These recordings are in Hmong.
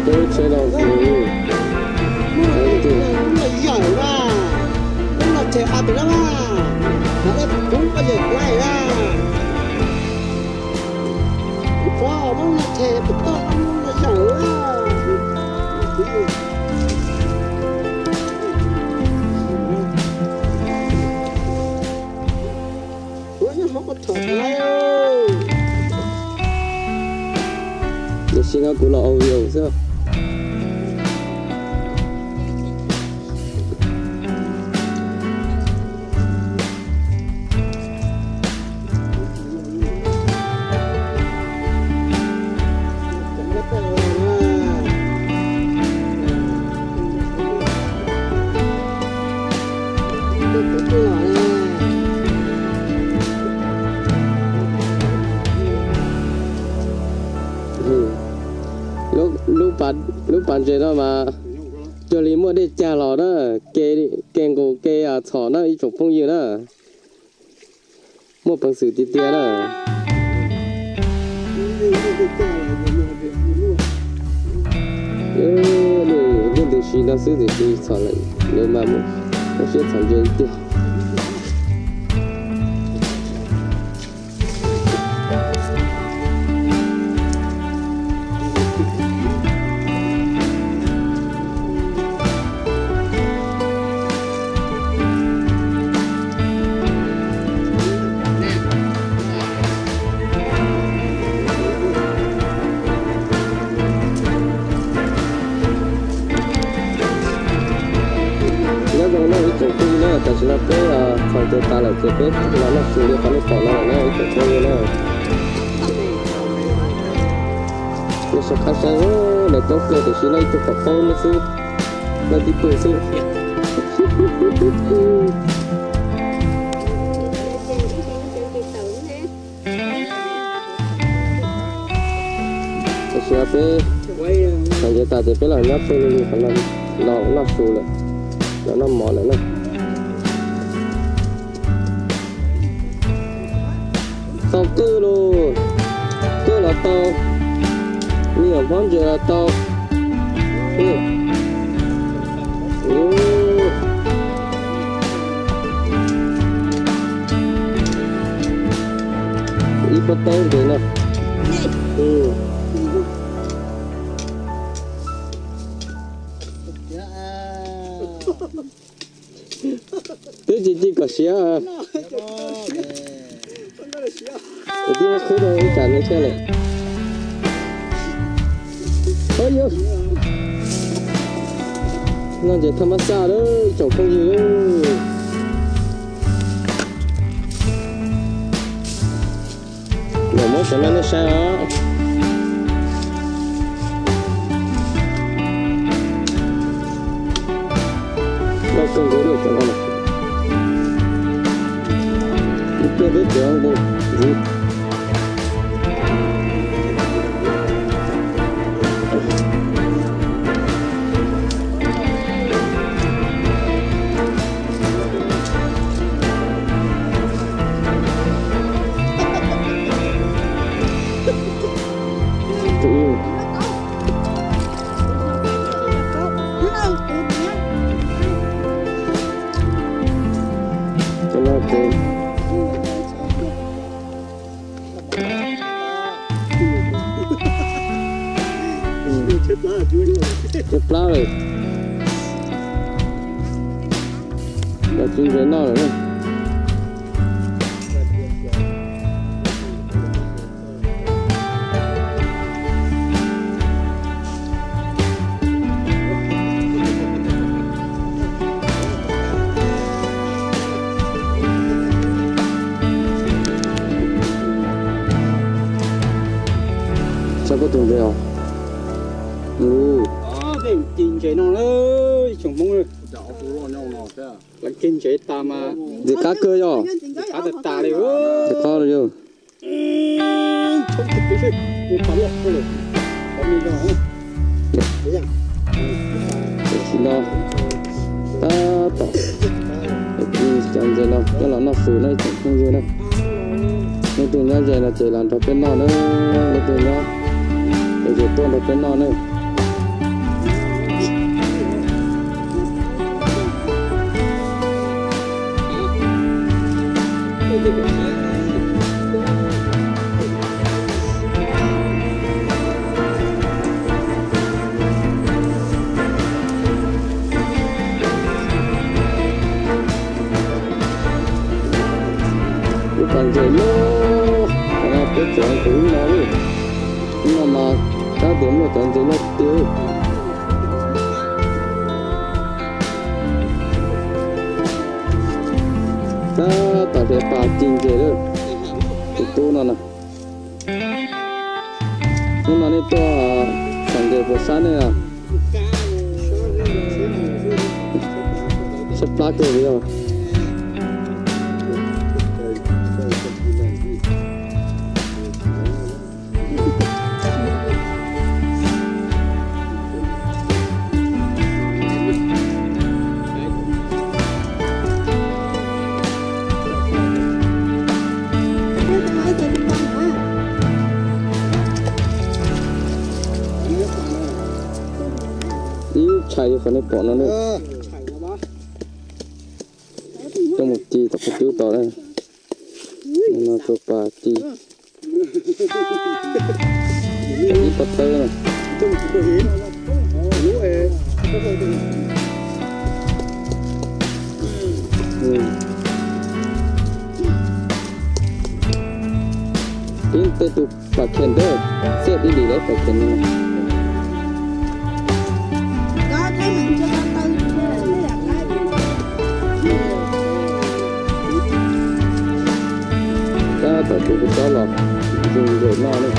Tsheb no, ub, no yawm na, ub no tshem a pem no na, no peb poob pob zem lais na. Pov no tshem pem toj no yawm na. Ua nyob hauv ko thaum lawm. Tiam sis no kuv los audio xwb. Lub pas ntses no mas cuag li muaj dej cag los na, ke nqus ke txhom na ib tsoom phooj ywg na. Muaj peev xwm tiag tiag na. Leej twg siv no xwb tiam sis txhom lawm, lawv mas muaj siab txhom ntses tiag. Nyob zoo nawb ib tsoom phooj ywg na, tam sim no peb txhom ntses tas lawm ces peb los noj su li qhov nej pom no lawm na ib tsoom phooj ywg na. Nej sawv qab saib, lawv coob kawg tiam sis no ib tug pom paub nej xwb, leej tib tug xwb. Tam sim no peb txhom ntses tas ces peb los nyob pw li qhov no, los noj su lawm, los noj mov lawm na. Tau qwj los, qwj los tau, me nyuam hmob ntses los tau. Ib pob tawb ntses no. Twb tsis ci kom siav. Kuv twb muab khwb rau ib tsam no thiab lawm. Noj ntses thaj mab xaj lawm ib tsoom phooj ywg. Los muab cov no nej saib os. Loj kawg nkaus li cov no na. Ib pliag peb tsev nqus ntxiv. Tshaib plab lawm. Los tsis ntses noj lawm. Saib koj tus ntses os. Tej ci ntses no na, ib tsoom Hmoob. Lawv ceg ntses tas mas ntses qab kawg yog. Qab tas tas li. Ntses qab los yog. Tam sim no tab tom cov ntses no coj los noj su na ib tsoom phooj ywg na. Leej twg nyob ze no ces los nrog peb noj na, leej twg nyob ze tuaj nrog peb noj na. Lub pas ntses loj, peb tseem tus ub no lawm. Ub no mas tab sis muaj cov ntses loj tiag. Tab tom hliv pas ci ntses lawm. Tus tub no na. Hnub no nej tuaj txhom ntses puas sab nej os? Sab plab kawg li os. Ib tshais li qhov nej pom no na. Coj mus ci tom qhov cub tod na. No tus pas ci. Ib pob tawb na. Peb tej tus pas khees ntawd, xej ib lim lawv pas khees no. Tab tom tus kuv tsob los zoo nkaus no ne.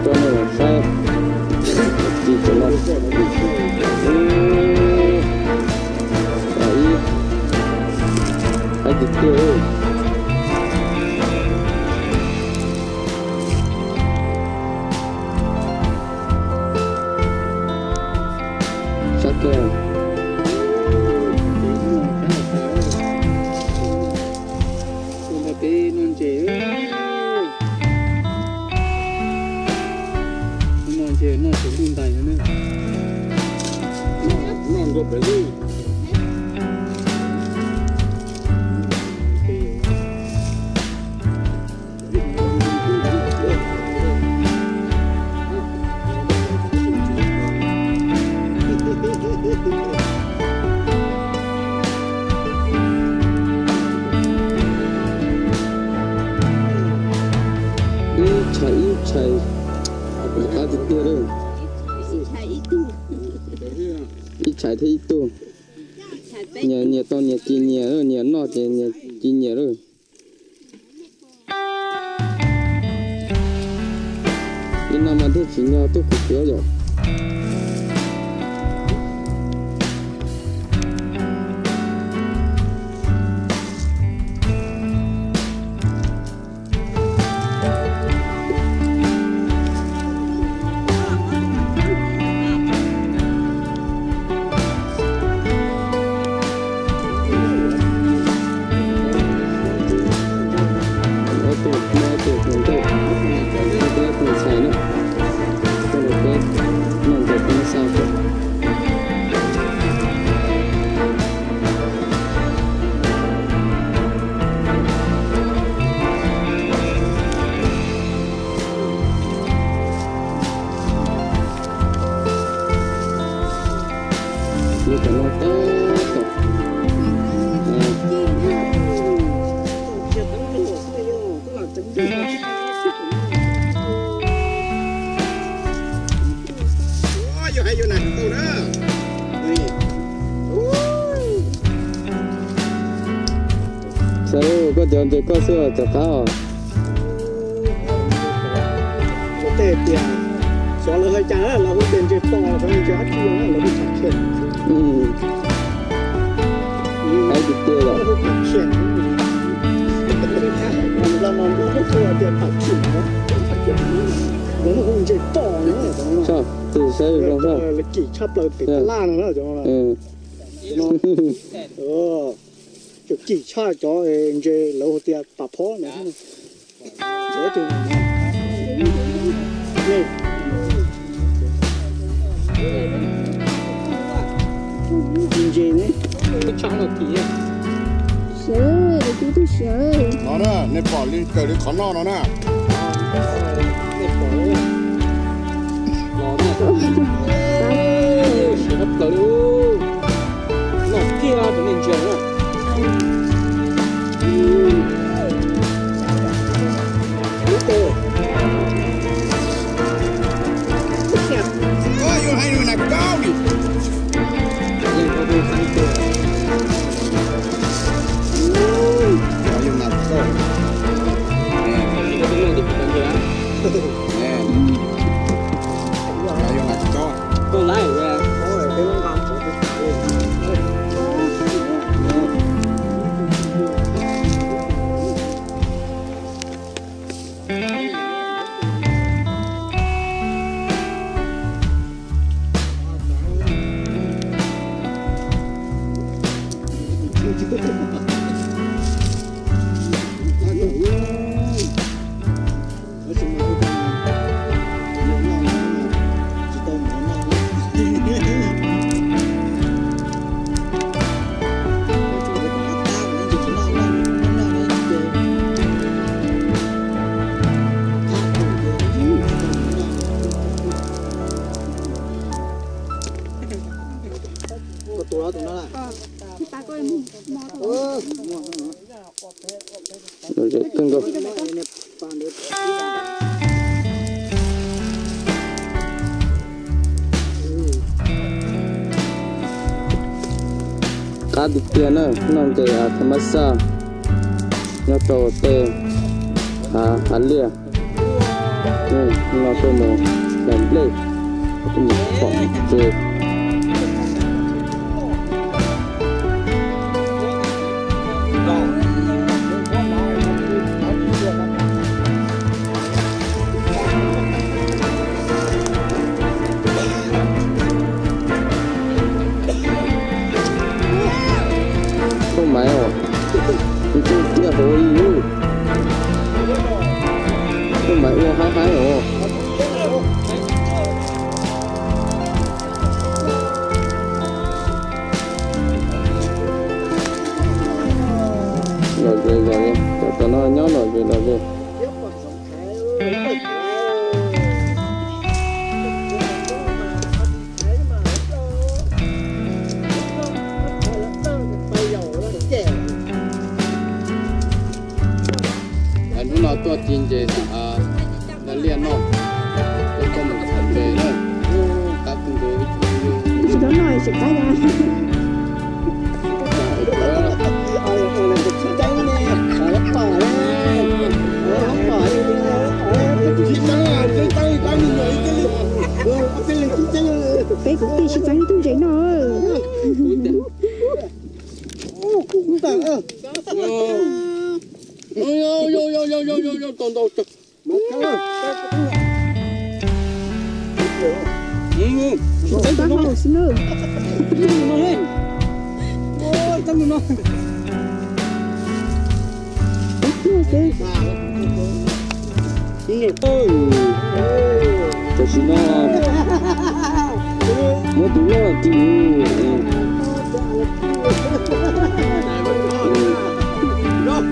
Coj nej los saib ci cov no. Ib haib tiag tiag. Sab kawg. Ua npog peb noj ntses. Noj ntses noj tsaus ntuj ntais no ne. Noj ntua pem lub. Ib tshais ib tshais, qab tiag tiag lawm. Ib tshais thiab ib tug. Nyias tau nyias ci nyias, nyias noj ces nyias ci nyias lawm. Li no mas thiaj tsim nyog tuaj kuv cuav yom. Xav koj cov ntses koj xwb rov qab os. Tej tias xyov lawv hais cas, lawv hu tias ntses pos, xyov ntses dab tsi, lawv hu tham khiam. Hais tiag tiag lawm. Hu tham khiam. Nplog mas Nplog muab hu tias tham khiam, lawv hu ntses pos no. Tus saib zoo, lawv kim tshaj plaws pem laj no na. Cov kim tshaj cov ntses lawv hu tias pas phob no. Ntses ne, tshaj no kim. Twb siav. No na, nej pom li kawg li qhov noj no na. Nej pom li. Los na. Siav plaws li. Noj kiag cov nej ntsia na. Lub tes. Ua yuav hais nws nas koj ni. Ua yuav nas koj. Ua yuav nas koj. Qab tiag tiag na, noj ntses hav thas mas xaj nyob rau tej hav liaj. No tuaj mus hlais nplej, tuaj mus tsom ntses. Thooj Maiv os, tus twg tiag hauv li lub. Thooj Maiv ua haib haib os. Lom zem zom li, cov tom no nyob lom zem lom zem. Hnub no tuaj ci ntses, liaj noj, tuaj mus txhom ntses na. Qab tus ntses. Tsis tau noj tsis qab yog. Peb kwv tij sib txeeb ib tug ntses noj. Tam sim no muab tus loj tim. Yog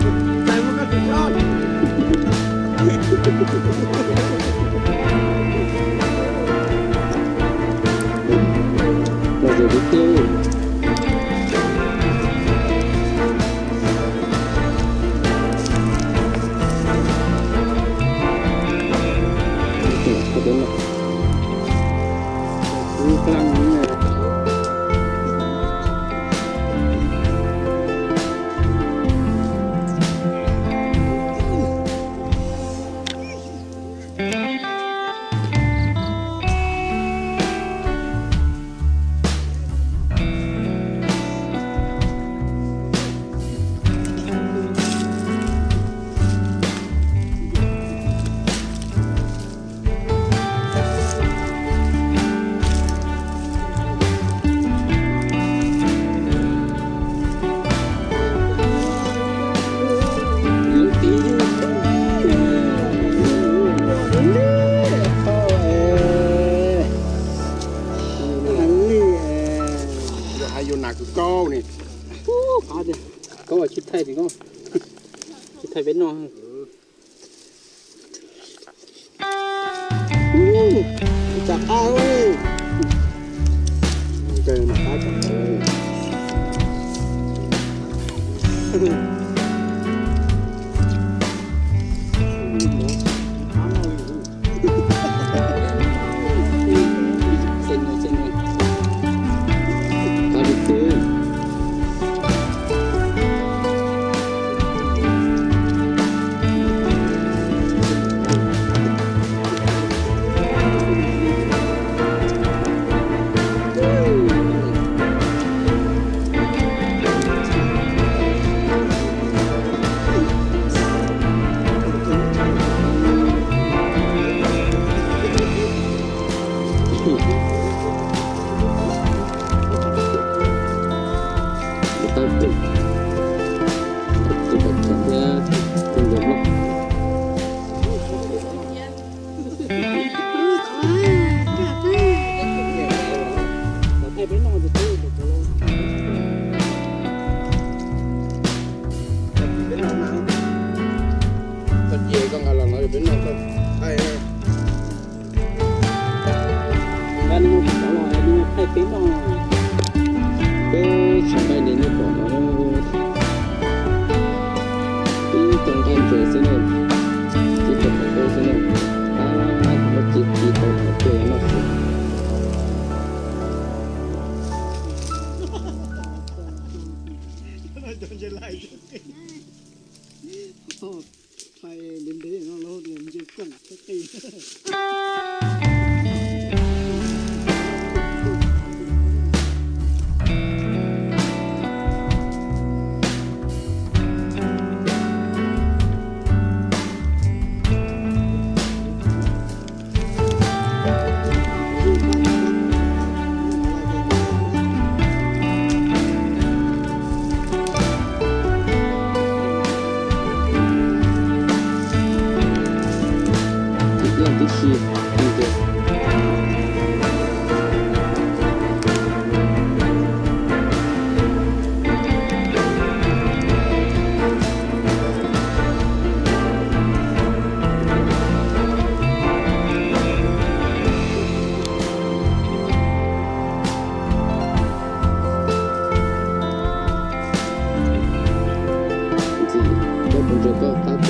hais yuav nas kws kauj ne, kauj tsis thaij tim koj. Thaij peb noj. Ua cas qab, qab tawv. Peb tshav nqaij li nej pom no, ib tug nqaij ntses xwb na, ib tug qhov qub xwb na, muab ci ci tau noj xwb. Ntxim, koj tus ntses koj qab